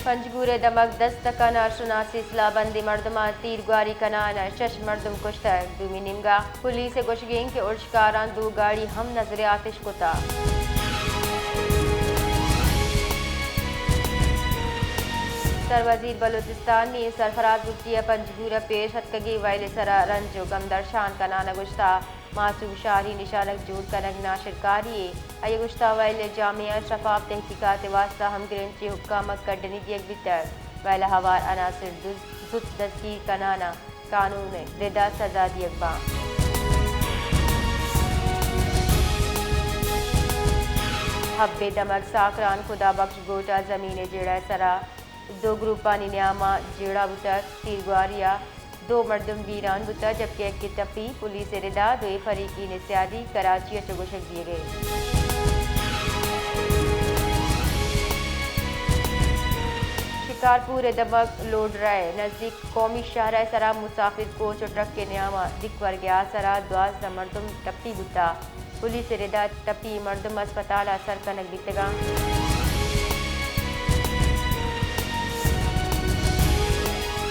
پنجگور ءِ دمگ دستک ءَ ناشناسیں سلاہ بندیں مردماں تیرگواری کنان ءَ شش مردم کشتگ۔ دومی نیمگ ءَ پولیس ءِ گوشگ انت کہ ارشکاراں دو گاڑی ہم نظر آتش کتگ۔ سروزیر بلوچستان میر سرفراز بگٹی ءَ پنجگور ءَ پیش اتکگیں ویل ءِ سرا رنج ءُ گم درشان کنان ءَ گوشتگ، معصوم شہری نشانگ جوڑ کنگ ناشرکاری یے۔ آئی ءَ گوشتگ، ویل ءِ جامعہ ءَ شفاف تحقیقات ءِ واستہ ہمگرنچیں حکام ءَ کڈنی دیگ بیتگ۔ ویل ءَ ہوار عناصر دز-، زوت دزگیر کنان ءَ قانون ءِ ردا سزا دیگ باں۔ حب ءِ دمگ ساکران خدا بخش گوٹھ ءَ زمین ءِ جیڑہ ءِ سرا دو گروپانی نیام ءَ جیڑہ بوتگ۔ تیرگواری ءَ دو مردم بیران بوتگ، جبکہ یکے ٹپی۔ پولیس ءِ ردا دوئیں فریقین ءِ سیادی کراچی ءَ چہ گوشگ دیگ ءَ۔ شکارپور ءِ دمگ لوڈرہ ءِ نزیک قومی شاہراہ ءِ سرا مسافر کوچ ءُ ٹرک ءِ نیام ءَ دکورگے ءِ آسرا دوازدہ مردم ٹپی بوتگ۔ پولیس ءِ ردا ٹپی مردم اسپتال ءَ سر کنگ بیتگاں۔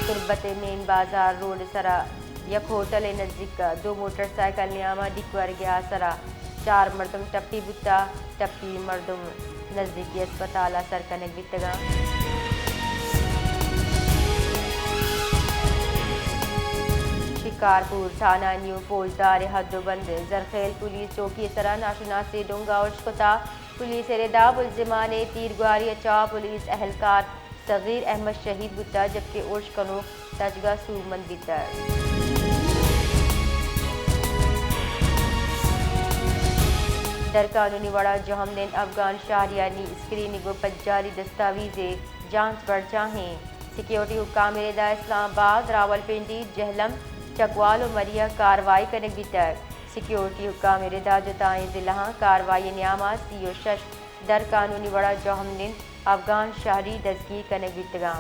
تربت ءِ مین بازار روڈ ءِ سرا یک ہوٹل ءِ نزیک ءَ دو موٹر سائیکل نیام ءَ ڈیک ورگ ءِ آسرا چار مردم ٹپی بوتگ۔ ٹپی مردم نزیکی اسپتال ءَ سر کنگ بیتگاں۔ شکارپور تھانہ نیو فوجدار ءِ حد ءُ بند ءِ زرخیل پولیس چوکی ءِ سرا ناشناسیں ڈونگ ءَ ارش کتگ۔ پولیس ءِ ردا ملزمان ءِ تیرگواری ءَ چہ پولیس اہلکار صغیر احمد شہید بوتگ، جبکہ ارش کنوک تچگ ءَ سوبمند بیتگ۔ در قانونی وڑا جہمنند افغان شہریانی اسکریننگ ءُ پجاری دستاویز ءِ جانچ برجاہ ایں۔ سیکیورٹی حکام ءِ ردا اسلام آباد، راولپنڈی، جہلم، چکوال ءُ مری ءَ کاروائی کنگ بیتگ۔ سیکیورٹی حکام ءِ ردا جتائیں ضلعاں کاروائی ءِ نیام ءَ سی ءُ شش در قانونی وڑا جہمنند افغان شہری دزگیر کنگ بیتگاں۔